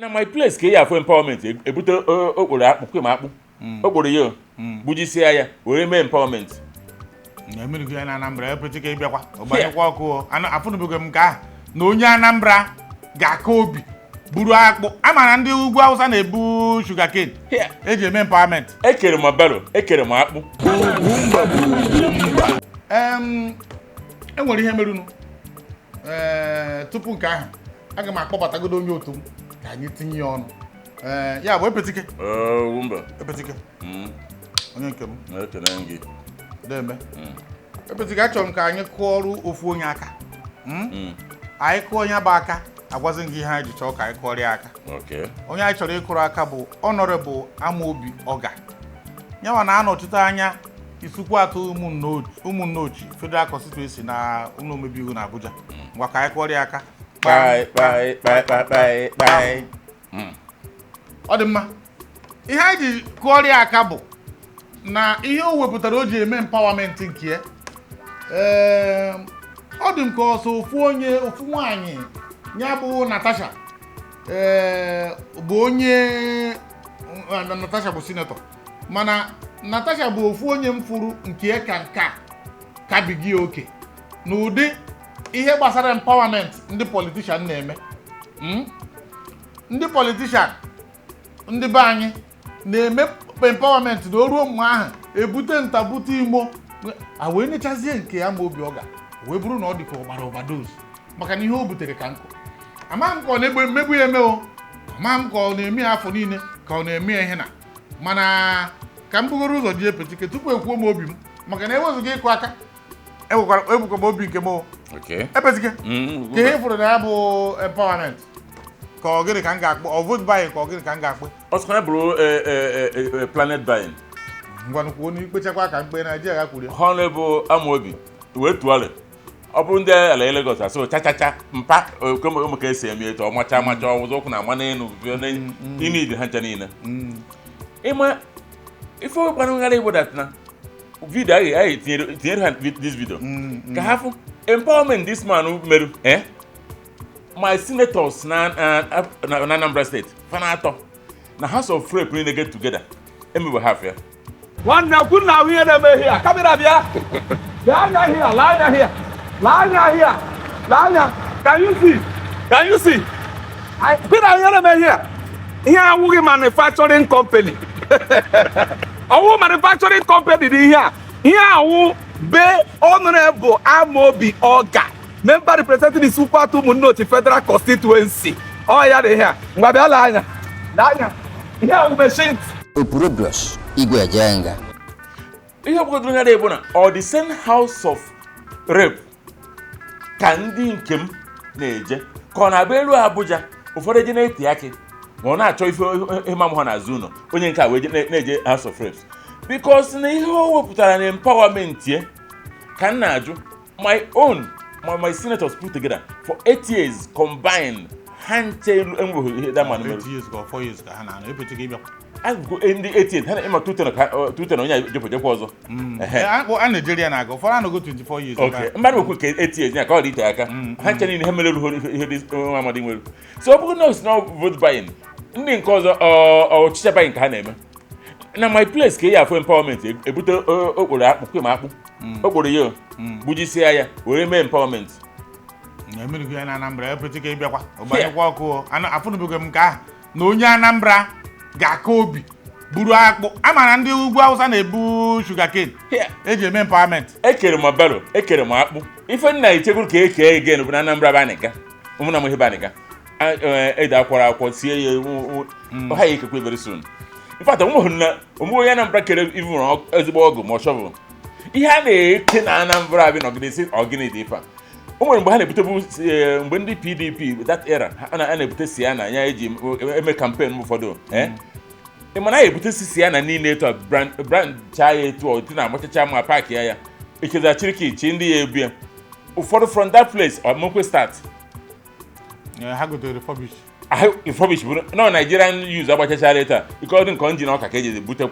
Na my place ka ị ya afụ empowerment, ebute okporo akpụ, kwe ma akpụ okporo ya, gbujisia ya were mee empowerment. Na-emerụgo ya na Anambra. Epetike, ịbịakwa ọgbanyekwa ọkụ o. Afụnụbeghị m nke ahụ na onye Anambra ga-aka obi buru akpụ. Ama na ndị ugwu Awụsa na-ebu sugarcane eji eme empowerment. Ekere m barrow, ekere m akpụ. Enwere ihe merụnụ. Ee, tupu nke ahụ, aga m akpọbatagodo onye otu m ka anyị tinye ya ọnụ. Ee, ya bụ Epetike. Oh, mba. Epetike, onye nke m. Na-ekene gị. Deme Epetike, achọrọ m ka anyị kụọrụ ofu onye aka. Anyị kụọ onye bụ aka, agwazi gị ihe anyị ji chọọ ka anyị kụọrọ ya aka. Onye anyị chọrọ ịkụrụ aka bụ Honorable Amobi Ọga, yanwa na-anọchite anya Isuikwuato Ụmụnnaochi Federal Constituency na ụlọ omebe iwu na Abuja. Ngwa, ka anyị kụọrọ ya aka. Kpai kpai kpai kpai kpai kpai. Ọ dị mma. Ihe anyị ji kụọrọ ya aka bụ na ihe o wepụtara o ji eme empowerment nke ya, ee, ọ dị m ka ọsọ ofu onye, ofu nwaanyị, ya bụ Natasha, ee, bụ onye Natasha bụ senator, mana Natasha bụ ofu onye m fụrụ nke ya ka nke a kabigi oke n'ụdị ihe gbasara empowerment ndị politician na-eme. Ndị politician ndị be anyị na-eme empowerment na o ruo mgbe ahụ, ebute ntabute imo a wee nechazie nke ya ma obi ọ ga wee bụrụ na ọ dị ka ọgbara overdose, maka na ihe o butere ka nkụ. Amaghị m ka ọ na-egbe mmegbu ya eme o, amaghị m ka ọ na-eme ya afọ niile, ka ọ na-eme ya ihe na, mana ka m bugoro ụzọ ji Epetike tupu ekwuo m obi m, maka na ewezụga ịkụ aka, enwekwara ebukwa m obi nke m o. Epetike, ka ihe fụrụ na ya bụ empowerment, ka ọ gịnị ka m ga-akpọ? Ọ vote buying, ka ọ gịnị ka m ga-akpọ? Ọsọkwa ya bụrụ planet buying. Ngwanụ, kwuo n'ikpechakwa ka mkpe Naijiria ga kwuru ya. Honorable Amobi wee tụọrị, ọ bụrụ ndị ala Lagos asị chachacha mpa ụmụ ka esi eme etu ọmacha amacha ọwụzọ ụkwụ na ama n'elu ime ide ha ncha niile. Ịma ife gbara ngharị igbo that na video anyị tinyere ha this video ka ha fụ empowerment this man meru. My senators na Anambra State fana atọ na House of Rep niile get together emebe half ya. Nwanne, kwu na ahụ ihe na-eme here. Camera, bịa, bịa anya here, lee anya here, lee anya here, lee anya. Can you see? Can you see? Kwu na ahụ ihe na-eme here. Ihe awụghị manufacturing company, ọwụ manufacturing company dị ihe a. Ihe awụ be Honorable Amobi Oga, member representing the Isuikwuato Ụmụnnaochi Federal Constituency. Ọ ya dị ihe a. Ngwa, bịa lee anya, lee anya. Ihe awụ machines. Opurobios Igwe Ejenga. Ihe ọbụgodoro ngharị bụ na ọ the same House of Rep ka ndị nke m na-eje, ka ọ na-abịa elu Abuja, ụfọdụ eje na-eti akị ma ọ na-achọ ife ịma m ha n'azụ ụlọ. Onye nke a wee na-eje House of Reps because na ihe o wepụtara na empowerment ye ka m na-ajụ. My own my senators put together for 8 years combined, ha nche enweghị ihe that man mere. 8 years ka ọ 4 years ka ha na-anọ, Epetike, ịbịakwa. Agụgụ ndị 8 years ha na ịma 210 ka 210 onye a jepụ jekwa ọzọ. Ehe. A na-ejeri ya na-aga, ụfọdụ anọgo 24 years ebe Okay, mmadụ okwu nke 8 years ya ka ọ dị ite aka ha nche niile ha mere ruo ihe dị nwa amadi nwere. So ọ bụrụ na o si na vote buying, ndị nke ọzọ ọchịchị buying ka ha na-eme. Na my place ka ị ya afụ empowerment, ebute okporo akpụ, kwe ma akpụ okporo ya, gbujisia ya were mee empowerment. Na-emerụgo ya na Anambra. Epetike, ịbịakwa ọgbanyekwa ọkụ o. Afụnụbeghị m nke ahụ na onye Anambra ga-aka obi buru akpụ. Ama na ndị ugwu Awụsa na-ebu sugarcane eji eme empowerment. Ekere m barrow, ekere m akpụ. Ife nna echekwuru ka eke again bụ na Anambra bụ anịga ụmụna m ihe bụ anịga ede akwara akwọ sie ya ha ya ekekwe very soon. In fact, onweghị na onwe onye Anambra kere even ezigbo ọgụ ma ọ shovel. Ihe a na-eke na Anambra bụ nọgide si ọgịnị dị ife a. O nwere mgbe ha na-ebutebu mgbe ndị PDP that era, ha a na-ebute Sienna ya eji eme campaign ụfọdụ. Ị ma na ya ebute si Sienna niile etu a, brand brand chaa ya etu ọ dị na amachacha ma pack ya echeza chiriki chi ndị ya ebu ya ụfọdụ from that place ọ mekwe start. Ha gotere refurbish. Ahụ refurbish bụrụ nọ Nigerian use agbachachara taa ike ọdụ nke engine ọka ka eji bute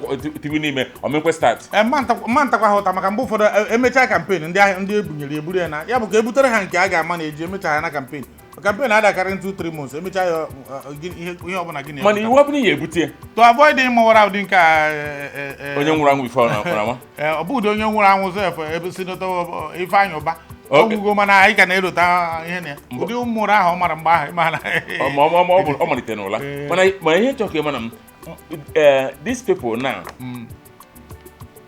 tibu n'ime omekwe start. Ee, mma ntakwa ha ụta maka mgbe ụfọdụ emechaa campaign, ndị ahịa ndị ebunyere eburu ya na ya bụ ka e butere ha nke a ga-ama na eji emecha ha na campaign. Campaign adakarị 2 3 months, emechaa ya, ihe ọbụla gị Mana na-ebute. iwu ọbụla ya ebute ya. To avoid ịmawara ụdị nke a, Onye nwụrụ anwụ before na nwụrụ anwụ. Ee, ọ bụghị onye nwụrụ anwụ sef, ebe Senator Ifeanyị Ụba Okay. ọgwụgo, mana anyị ka na-erota ihe na ya ụdị ụmụ ụra ahụ ọ mara mgbe ahụ, ịma na Ọ ma ọ ma ọ bụ ọ malitere n'ụla, mana ihe chọrọ ka ị mara m, these people now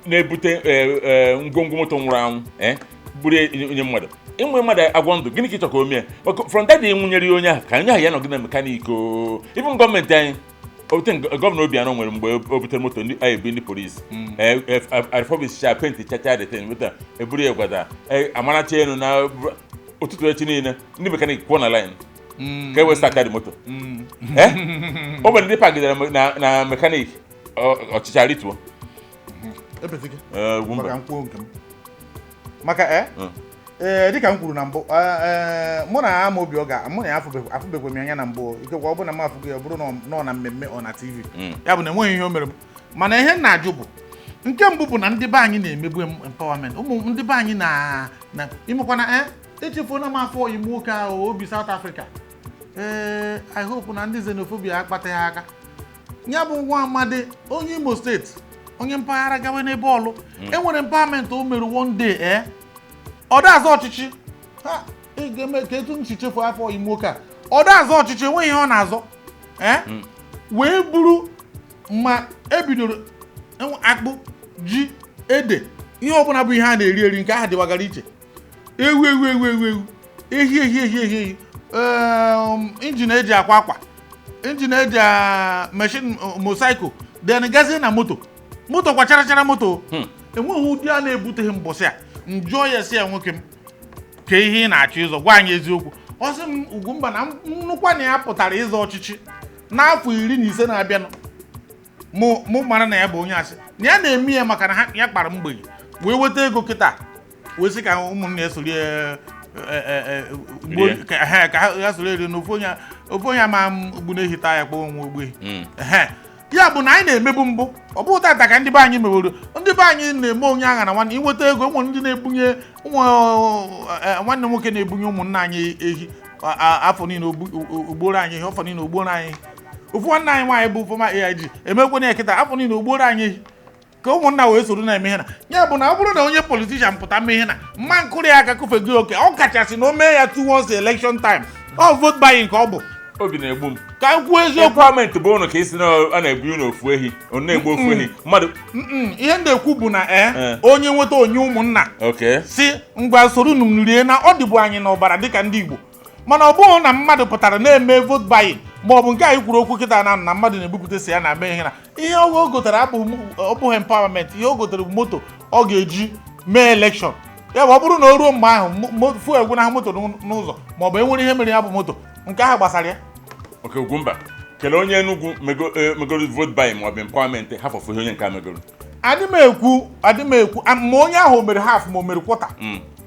na-ebute ngwongwo moto nwụrụ anwụ, buru onye mmadụ inwe mmadụ agwọ ndụ, gịnị ka ị chọrọ ka o mee? Maka from that day nwụnyere ya onye ahụ ka onye ahụ ya nọgide na mechanic o even gọọmenti anyị ote Governor Obianọ nwere mgbe o butere moto ndị ebi ndị polisi refurbish cha, paint chacha the thing, moto eburu ya gwada amaracha elu na ụtụtụ echi niile ndị mechanic kwụọ na line ka e wee start the moto. O nwere ndị pagidere na mechanic ọchịcha rituo. Ebezike. Ugwumba. Maka nkwuo nke m maka ee, dịka m kwuru na mbụ, mụ na Amaobi Ọga, mụ na ya afụbekwe m ya anya na mbụ. Ikekwe ọ bụrụ na m afụgo ya, ọ bụrụ na ọ nọ na mmemme ọ na TV ya bụ na enweghị ihe o mere m. Mana ihe m na-ajụ bụ, nke mbụ bụ na ndị be anyị na-emegbu empowerment ụmụ ndị be anyị na imekwana echefuola m afọ ime nwoke ahụ obi South Africa. Ee, I hope na ndị xenophobia akpataghị aka. Ya bụ nwa amadi onye Imo Steeti, onye mpaghara gawa n'ebe ọlụ enwere empowerment o mere one day, ọ da azọ ọchịchị ha ị ga-eme ka etu m si chefuo afọ ime nwoke a. Ọ da azọ ọchịchị, enweghị ihe ọ na-azọ, wee buru ma ebidoro akpụ, ji, ede, ihe ọbụla bụ ihe a na-eri eri nke ahụ dịwagara iche, ewu ewu ewu ewu ewu, ehi ehi ehi ehi ehi, engine eji akwa akwa, engine eji machine motorcycle, then gazie na moto, moto kwa charachara moto. Enweghị ụdị a na-ebuteghị mbọsị a. Njụọ ya si ya, nwoke m, ka ihe ị na-achọ ịzọ, gwa anyị eziokwu. Ọ sị m, Ugwumba, na nnukwu na ya pụtara ịzọ ọchịchị n'afọ 15 na-abịanụ. Mụ mara na ya bụ onye asị na ya na-eme ya maka na ha ya kpara mgbei wee weta ego kịta wee sị ka ụmụnne ya soro ya Rie. ka ha soro eri na ofu onye ama ogbu na-ehita ya kpọọ onwe ogbu ehi. Ehe. Ya bụ na anyị na-emebu mbụ, ọ bụ tata ka ndị be anyị meworo. Ndị be anyị na-eme onye agha na nwanne inweta ego. Ụmụ ndị na-ebunye ụmụ nwanne m nwoke na-ebunye ụmụnna anyị ehi afọ niile ogboro anyị ehi, afọ niile ogboro anyị ehi. Ofu nwanne anyị nwaanyị bụ former AIG emekwana ya kịta, afọ niile ogboro anyị ehi ka ụmụnna wee soro na-eme ihe na ya bụ na ọ bụrụ na onye politician pụta mee ihe na mma nkụrụ ya aka kụfego oke, ọ kachasị na o mee ya towards election time, ọ vote buying ka ọ bụ. Obi na-egbu m. Ka m kwuo eziokwu. Empowerment bụ ụnụ ka isi na a na-ebu unu ofu ehi, unu na-egbu ofu ehi mmadụ. Ihe m na-ekwu bụ na onye nweta onye ụmụnna si ngwa soro unu rie na ọ dịbụ anyị n'ọbara dịka ndị Igbo. Mana ọ bụghị na mmadụ pụtara na-eme vote buying ma ọ bụ nke anyị kwuru okwu kịta na mmadụ na-ebupụta si ya na-eme ihe na ihe o gotere abụghị ọ bụghị empowerment. Ihe o gotere bụ moto ọ ga-eji mee election ya bụ ọ bụrụ na o ruo mgbe ahụ fuel gwụnahụ moto n'ụzọ ma ọ bụ enwere ihe mere ya bụ moto nke ahụ gbasara ya. Okay, Ugwumba, kelee onye Enugu megoro vote buying ma ọ bụ empowerment ha fọfụ ihe onye nke a megoro. Adị m ekwu, adị m ekwu ma onye ahụ o mere half ma o mere quarter.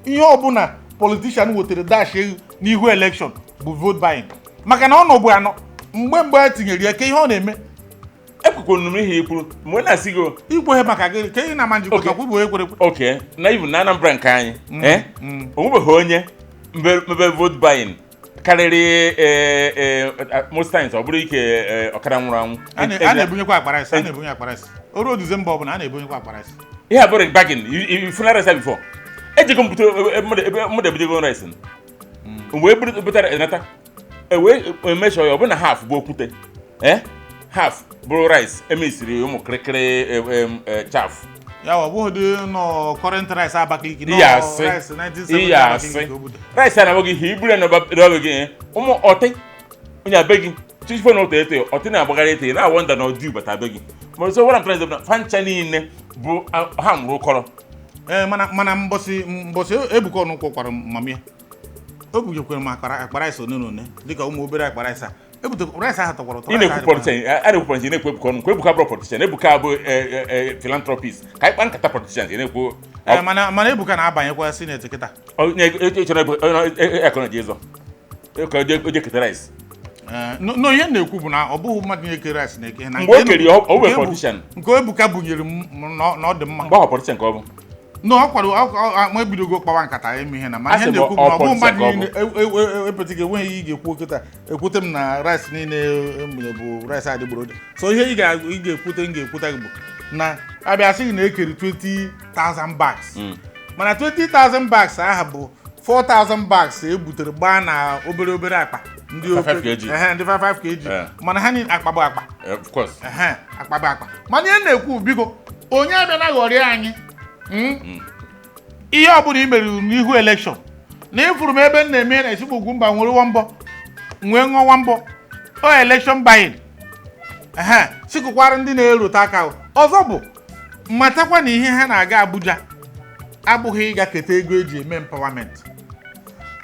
Ihe ọbụla politician wetere dash ewu n'ihu election bụ vote buying, maka na ọ nọbụ anọ mgbe e tinyere ya ka ihe ọ na-eme. Ekwukwuru m ihe i kwuru mgbe na-asị gị Ikweghị maka gịnị ka ị na-ama njikọta Okay. kwa bụ ekwerekwe. Okay, na even na Anambra nke anyị, onwebeghị onye mebe vote buying karịrị most times ọ bụrụ ike ọkara nwụrụ anwụ. A na-ebunyekwa akpa rice, a na-ebunye akpa rice o ruo Disemba ọbụla, a na-ebunyekwa akpa rice. Ihe a bụrụ bargain ifuna rice before ejego m bute ebe mmadụ ebidego rice mgbe e butere nata e wee emeshọ ya, ọ bụ na half bụ okwute, half bụrụ rice emesiri ụmụ kịrịkịrị chaff. Ya ọ bụghị dị nọ current rice Abakaliki nọ Iya asị. rice 1970 Iya Abakaliki asị. ka o butere. Rice a na-agba gị ihe iburu ya n'ọba gị, ụmụ ọtị onye abe gị chichifo na ụtọ ete ọtị na-agbagharị ete na wonder na ọdị bata be gị. Ma so what I'm trying to say bụ na fancha niile bụ ha nwụrụ ụkọrọ. Ee, mana mbọsị Ebuka Ọnụkwọ kwara mami ya, o bunyekwara m akpa rice one na one dịka ụmụ obere akpa rice a ebute rice ahụ tọkwara ụtọ. Ị Rice na-ekwu ahụ dịkwa- politician, a na-ekwu politician, na-ekwu Ebuka Ọnụ Ebuka bụrụ politician, Ebuka bụ philanthropist, ka anyị kpa nkata politician ị na-ekwu. Ee, mana Ebuka na-abanyekwa senate kịta. Onye chọrọ akọna ji ịzọ ka oje keta rice. No, ihe m na-ekwu bụ na ọ bụghị mmadụ na-eke rice na-eke na Mgbe o kere ya, o wee nke politician. Nke Ebuka bunyere m na ọ dị mma. Mgbe ahụ politician ka ọ bụ. No, ọ kwado ma ebidogo kpawa nkata eme ihe na ma ihe Asị m, na-ekwu bụ ọ na ọ bụghị mmadụ politician ka ọ niile epetike enweghị ihe ị ga-ekwu kịta ekwute m na rice niile emere bụ rice adịgboroja. So ihe ị ga-ekwute m ga-ekwute gị bụ na abịa sị gị na ekeri 20,000 bags, mana 20,000 bags aha bụ 4,000 bags e butere gbaa na obere obere akpa ndị 5 kg. Ehe, ndị 55 kg. Mana ha niile akpa bụ akpa. Of course. Ehe, akpa bụ akpa. Mana ihe m na-ekwu, biko, onye abịa na ghọrịa anyị, Ihe ọbụla i meriri n'ihu election na ịfụrụ m ebe m na-eme na esikwa Ugwumba nwere nwambọ nwee ṅụọ nwambọ o election buying. Ehe, sikụkwara ndị na-erote aka. Ọzọ bụ matakwa na ihe ha na-aga Abuja abụghị ịga keta ego eji eme empowerment.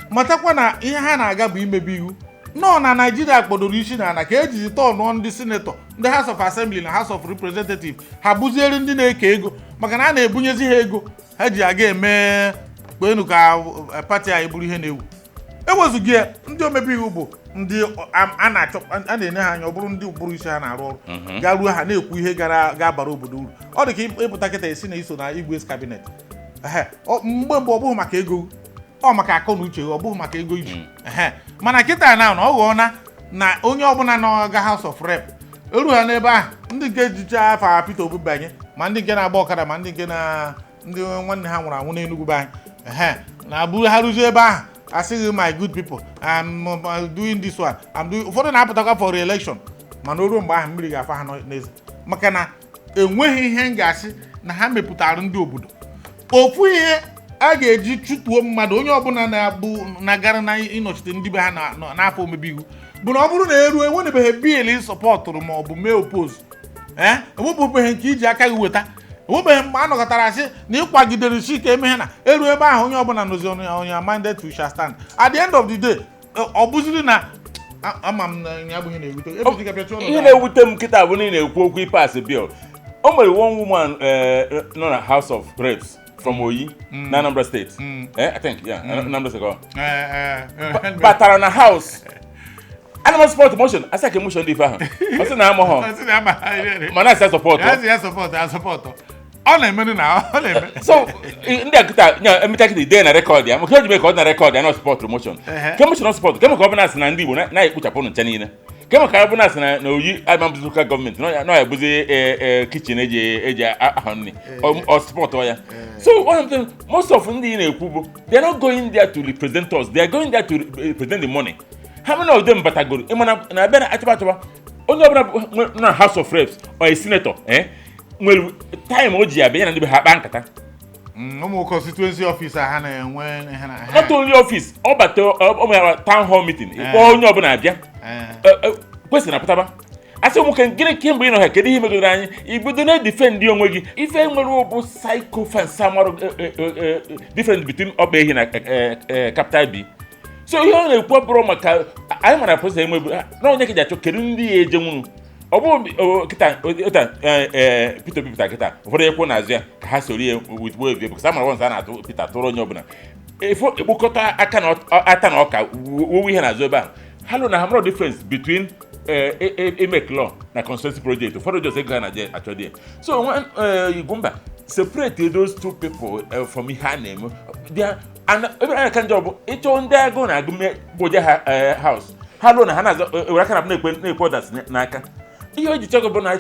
Matakwa na ihe ha na-aga bụ imebi iwu nọ na Naijiria kpọdoro isi n'ala ka ejizi tọnụọ ndị senator, ndị House of Assembly na House of Representative, ha bụziere ndị na-eke ego, maka na a na-ebunyezi ha ego ha ji aga eme kpenu ka party anyị bụrụ ihe na-ewu. Ewezụga ya, ndị omebe iwu bụ ndị a na-achọ, a na-ene ha anya, ọ bụrụ ndị ụbụrụ isi ha na-arụ ọrụ garuo ha na-ekwu ihe gara ga-abara obodo uru. Ọ dị ka ịpụta kịta esi na iso na igwe cabinet. Ehe, mgbe mbụ ọ bụghị maka ego, ọ maka akọ na uche, ọ bụghị maka ego iji. Ehe, mana kịta na ọ ghọọ na onye ọbụla na-aga House of Rep eru ha n'ebe ahụ, ndị nke jicha afa Peter Obi banye, ma ndị nke na-agba ọkada, ma ndị nke na ndị nwanne ha nwụrụ anwụ n'Enugu be anyị. Ehe, na-abụ ha rụzie ebe ahụ, asịghị, "My good people, I'm doing this one, I'm doing." Ụfọdụ na-apụtakwa for re-election, mana o ruo mgbe ahụ, mmiri ga-afa ha n'eze, maka na enweghị ihe m ga-asị na ha mepụtara ndị obodo. Ofu ihe a ga-eji chụtuo mmadụ, onye ọbụla na-abụ na-agara na ịnọchite ndị be ha n'afọ omebe iwu, bụ na ọ bụrụ na eruo enwenebeghị bill supportụrụ ma ọ bụ mee oppose, ee, enwepụbeghị nke iji aka gị weta, enwebeghị mgbe a nọkọtara asị na ịkwagidere si ka emeghe na eru ebe ahụ, onye ọbụla nọzi onye minded to shall stand. At the end of the day, ọ bụziri na ama m na ya abụghị na-ewute. Ebụziga bịa chụọ Ihe na-ewute m kịta bụ na ị na-ekwu okwu ịpass bill. O nwere one woman nọ na House of Reps from Oyi na Anambra State, I think, yeah, Anambra State batara na House, ana m support motion, asị ka motion dị ife ahụ, ọ sị na amụghọ mana asị support. Ya support, ya support, ọ na-emerụ na ọ na-eme. So ndị a kịta nya emecha kịta ide na record ya, maka o ji mee ka ọ dị na record ya na support motion. Ke motion ọ support kema ka ọ bụ na asị na ndị Igbo na-ekpuchapụ ncha niile, kema ka ọ bụ na asị na Oyi ama local gọọmenti na ya ebuzi kitchen eji ahọ nri, ọ support ya. So one of them, most of ndị ị na-ekwu bụ they are not going there to represent us, they are going there to represent the money. How many of them batagoro? Ịma na abịa na achọba achọba onye ọbụla nọ na House of Reps or a senator, nwere time o ji abịa ya na ndị be ha kpaa nkata. Ụmụ constituency office ha na-enwe ihe na Not only office, ọ bata ọ ya town hall meeting, ịkpọ onye ọbụla abịa, kwesịrị na pụtaba asị ụmụ gịnị kemgbe ị nọ ha, kedu ihe megoro anyị, ibido na-edefend onwe gị. Ife nwere bụ sycophants amarụ difference between ọkpa ehi na capital B. So ihe ọ na-ekwu bụrụ maka anyị mara process enwebu na onye ka ji achọ kedu ndị ya eje nwunu. Ọ bụrụ kịta ụta Peter Obi pụtara kịta, ụfọdụ ekwu n'azụ ya ka ha soro ya with wave, because amara once a na-atụ Peter tụrụ onye ọbụla efo ekpokọta aka na ata na ọka wuwe ihe n'azụ ebe ahụ ha lụ na ha mara difference between emake law na constituency project. Ụfọdụ just ego ha na-aje achọ dị. So Ugwumba, separate those two people from ihe a na-eme. Ebe a ka njọ bụ ịchọ ndị agụụ na-agụ gboje ha house ha lụọ na ha na-azọ ewere aka na na-ekwe orders n'aka. Ihe o ji chọgọ bụ na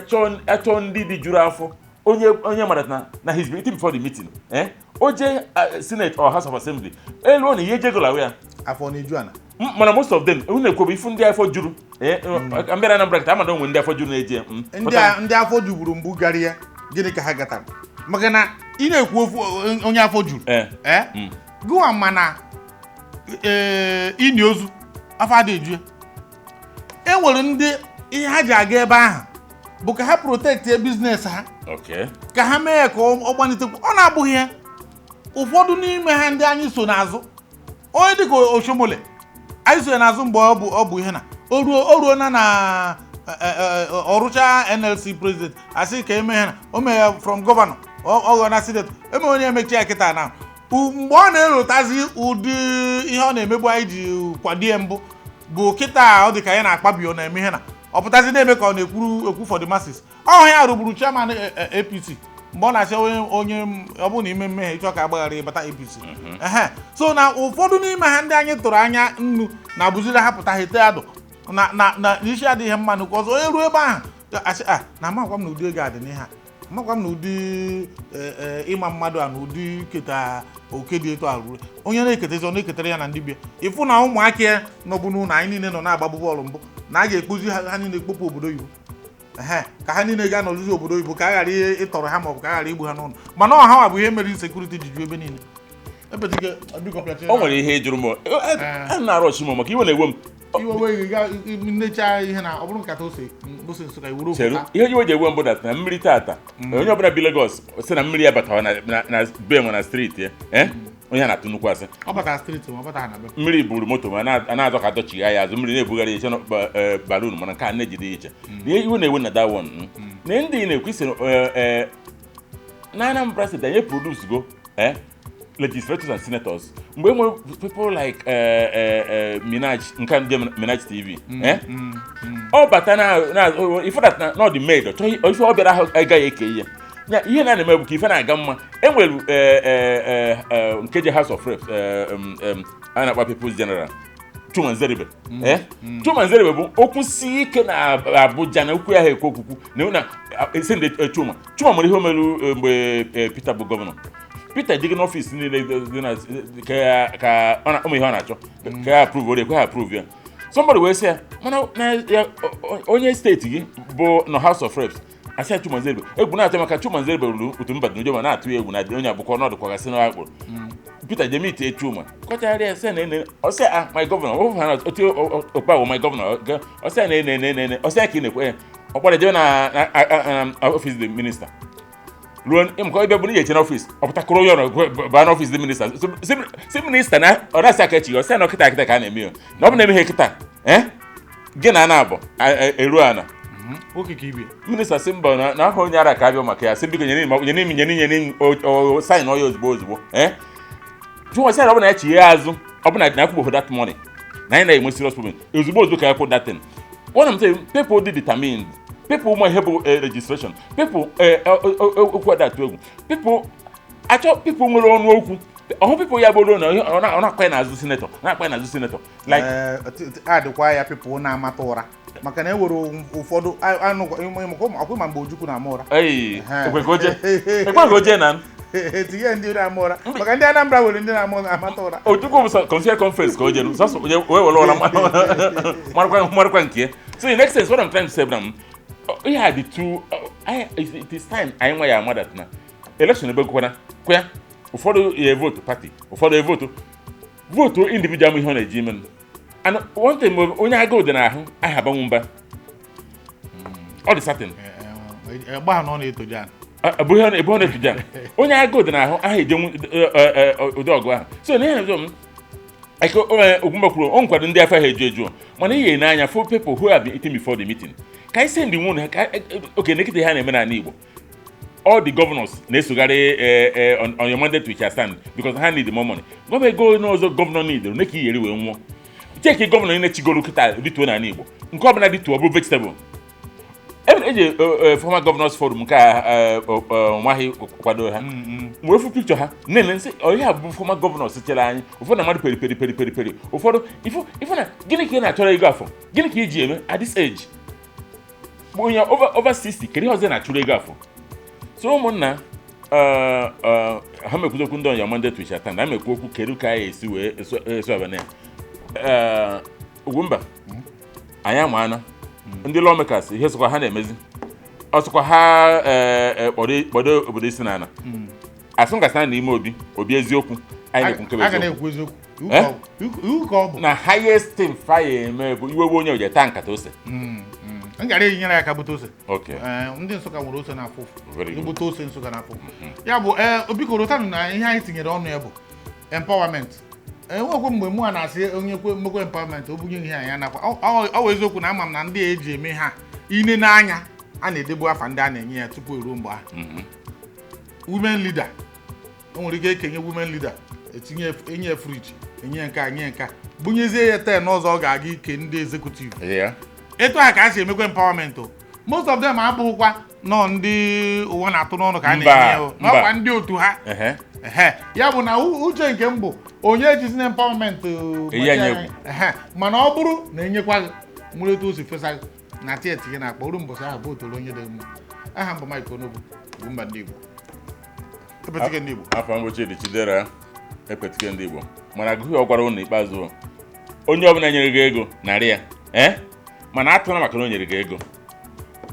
achọ ndị dị juru afọ, onye mara na he's been eating before the meeting, o jee Senate or House of Assembly elu na ihe ejegolawe ya. Afọ na-eju ana. Mana most of them unu na-ekwu bụ ifu ndị afọ juru mbịara Anambra kịta, amada onwe ndị afọ juru na-eje. Ndị afọ juburu mbụ gara ya, gịnị ka ha gatara? Maka na ị na-ekwu ofu onye afọ juru, gụwa, mana ini ozu afọ adị eju ya. E nwere ndị ihe ha ji aga ebe ahụ bụ ka ha protect business ha, ka ha mee ya ka ọ gbanitekwu. Ọ na-abụghị ya, ụfọdụ n'ime ha ndị anyị so n'azụ, onye dịka Oshiomhole, anyị so ya n'azụ mgbe ọ bụ ihe na o ruo na ọrụcha NLC president, asị ka eme ha na o mee ya from governor, ọ ghọọ na senator, eme onye emechi ya kịta na mgbe ọ na-erotazi ụdị ihe ọ na-emegbu anyị ji kwado ya mbụ. Bụ kịta ọ dị ka ya na-akpabi, ọ na-eme ihe na ọ pụtazi na-eme ka ọ na-ekwuru ekwu for the masses. Ọ ya rụgburu chairman APC mgbe ọ na-achọ onye ọ bụrụ na ime mmehie ịchọ ka agbaghara ịbata APC. Ehe, so na ụfọdụ n'ime ha, ndị anyị tụrụ anya nnu na abụziri ha pụta, ha ete adụ na isi adịghị mma nnukwu. Ọzọ, onye ruo ebe ahụ asị a na amakwa m na ụdị ego a dị n'ihe a, amakwa m na ụdị ịma mmadụ a na ụdị iketa oke dị etu a ruru onye na-eketezi, ọ na-eketara ya na ndị bịa ịfụ na ụmụaka ya nọbụ n'ụlọ anyị niile nọ na-agbabụ bọọlụ mbụ na a ga-ekpozi ha, ha niile ekpopụ obodo oyibo. Ehe, ka ha niile gaa n'ọzụzụ obodo oyibo, ka a ghara ịtọrọ ha maọbụ ka a ghara igbu ha n'ụlọ. Mana ọha wa bụ ihe mere insecurity ji ju ebe niile. Ebezike, biko, pịachie. O nwere ihe jụrụ m, a na-arụ ọchị m maka iwe na-ewe m. Iwe wee ga nnecha ihe na ọ bụrụ nkata ose Nsụka iwuru. Cheru, ihe iwe ji ewe m bụ that na mmiri tata, onye ọbụla bi Lagos sị na mmiri ya batara na be nwe na street ya, onye a na-atụ nnukwu asị. Ọ batara street ma ọ batara na be. Mmiri buru moto ma a na-azọ ka adọchigha ya azụ, mmiri na-ebugharị iche balloon, mana nke a na-ejide ya iche. Na ihe iwe na-ewe na that one, na ndị na-ekwu isi na Anambra State anyị produce go legislators and senators mgbe e nwere people like Minaj, nke ndị Minaj TV, ọ bata na ife that na ọ dị made, ọ chọghị ife ọ bịara ahụ agaghị eke ihe ya. Ihe na-eme bụ ka ife na-aga mma. Enwere nke je House of Reps, a na-akpa People's General Chuma Nzeribe. Chuma Nzeribe bụ okwu si ike na Abuja na okwu ya ha ekwu okwukwu na esi ndị Chuma nwere ihe o merụ mgbe Peter bụ gọvanọ. Peter dịghị n'ọfịs niile dị na ka ọ ụmụ ihe ọ na-achọ ka ya approve, ore ekwe ha approve ya. Somebody wee sị ya mana na ya onye steeti gị bụ nọ House of Reps, asị ya Chuma Nzeribe egwu na-atụ maka Chuma Nzeribe ruru otu mba dị n'ụjọ ma na-atụ ya egwu na onye abụkọ ọnọdụ kwagasị n'akpụrụ. Peter jemite Chuma kọchagharịa ya, sị na ene ọsị a my governor ọ na otu okpa bụ my governor, ọsị a na ene ene ene ọsị ya ka ị na-ekwe ya. Ọ kpọrọ jebe na ọfịs the minister, ruo ịmụkọ ebe bụ na ihe eche n'ọfịs, ọ pụtakọrọ onye ọrụ baa n'ọfịs the minister, si minister na ọ na-asị aka echi, ọsị ya na ọkịta kịta ka a na-eme ya, na ọ bụ na-eme ihe kịta gị na ana abụ eruo ana. Nwoke ka ibie. Minista si mba, na aha onye ara ka abịa maka ya, sị biko nyere m nyere m nyere nyere m sign ọya ozugbo ozugbo. Jụọ sị na ọ bụ na ya chighe azụ, ọ bụ na akwụgbo that money na anyị na-enwe serious problem ozugbo ozugbo ka ya kwụ that thing. What I'm saying, people dị determined, people ma ihe bụ registration, people okwu ada atụ egwu, people achọ, people nwere ọnụ okwu ọhụ, people ya bụrụ na ọ na-akpa ya n'azụ senator, na-akpa ya n'azụ senator like Adịkwa ya people na-amata ụra, maka na e nwere ụfọdụ ọkwa ma mgbe Ojukwu na-ama ụra. Ei, ekwe ka o jee, ekwe ka o jee na tinye ndị na-ama ụra, maka ndị Anambra nwere ndị na-ama amata ụra. Ojukwu bụ constitutional conference ka o jere sọsọ wee were ụra marakwa nke ya. So in essence, what I'm trying to say bụ na ihe a dị too it is time anyị nwa ya ama that na election ebe gụkwana kwa ụfọdụ ya vote party, ụfọdụ ya vote individual, ihe ọ na-eji ime. And one thing bụ onye agụụ dị n'ahụ aha abanwu mba, ọ dị certain. Egbe ahụ na ọ na-eto jan. Bụ ihe ebe ọ na-etuja onye agụụ dị n'ahụ aha ejenwu ụdị ọgụ ahụ. So na ihe na m eke Okwumba kwuru, o nkwado ndị afọ ha eju eju, mana ihe n'anya for people who have been eating before the meeting, ka anyị send nwunu ha ka oke nekịta ihe a na-eme n'ala Igbo. All the governors na-esogharị on your mandate we shall stand because ha need more money. Gọva ego n'ọzọ gọvanọ need one ka iyeri wee nwụọ. Cheki gọvanọ niile chigoro kịta dịtuo n'ala Igbo, nke ọbụla dịtuo ọ bụ vegetable. Eji former governors forum nke a nwaghị kwado ha wee fụ picture ha nene nsị ihe a bụ former governors chere anyị. Ụfọdụ na mmadụ peri peri peri peri peri, ụfọdụ ifụ na gịnị ka ị na-achọrọ ego afọ, gịnị ka iji eme at this age bụ onye over 60, kedu ihe ọzọ ị na-achụrụ ego afọ? So ụmụnna, ha mekwuzi okwu ndị ọnya mandate we shall stand, ha mekwu okwu kedu ka anyị esi wee eso abana ya. Ugwumba, anyị amaana ndị lawmakers ihe sokwa ha na-emezi ọsọkwa ha kpọdo obodo isi n'ala asụ ngasị na n'ime obi eziokwu anyị na-ekwu nke bụ A ga eziokwu. Na-ekwu eziokwu. Eh? Iwu ka ọ bụ. Na highest thing fire eme bụ iwewe onye oje taa nkata ose. M gara eyinyere ya aka bute ose. Okay. Ee, ndị Nsụka nwere ose na-afụ ụfụ. Very good. Ezigbote ose Nsụka na-afụ ụfụ. Ya bụ, ee, biko rotanụ na ihe anyị tinyere ọnụ ya bụ empowerment. Enwekwe mgbe mụ a na-asị onye kwe mmekwe empowerment o bunye ihe anyị anakwa. Ọ bụ eziokwu na ama m na ndị a eji eme ha ine n'anya a na-edebu afa ndị a na-enye ya tupu eruo mgbe ahụ. Women leader, o nwere ike ekenye women leader, etinye enye fridge. Enye nke a, nye nke a, bunyezie ya 10 ọzọ ọ ga-aga ike ndị executive. Etu a ka a si emekwa empowerment o. Most of them abụghịkwa nọ ndị ụwa na-atụ n'ọnụ ka a Mba, na-enye o mba. n'ọkwa ndị otu ha. Ehe, ya bụ na uche nke m bụ onye ejizina empowerment Eyi anyị egwu. Ehe, mana ọ bụrụ na enyekwa gị nwere etu o si fesa gị na tieti gị na-akpọ oru mbọsị ahụ bụ otoro onye dị mma. Aha m bụ Mike Onogbu bụ mba ndị Igbo, Epetike ndị Igbo. Afọ mbụ Chidi Chidera, Epetike ndị Igbo. Mana agụghị ọ gwara ụnụ ikpeazụ, onye ọbụla nyere gị ego narị ya, ee, mana atụla maka na o nyere gị ego,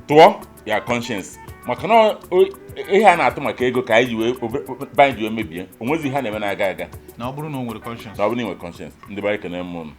tụọ ya conscience, maka na ihe a na-atụ maka ego ka anyị ji wee be anyị ji wee mebie onwezi ihe a na-eme na-aga aga. Na ọ bụrụ na o nwere conscience. Na ọ bụrụ na ị nwere conscience, ndị be anyị, kene m ụnụ.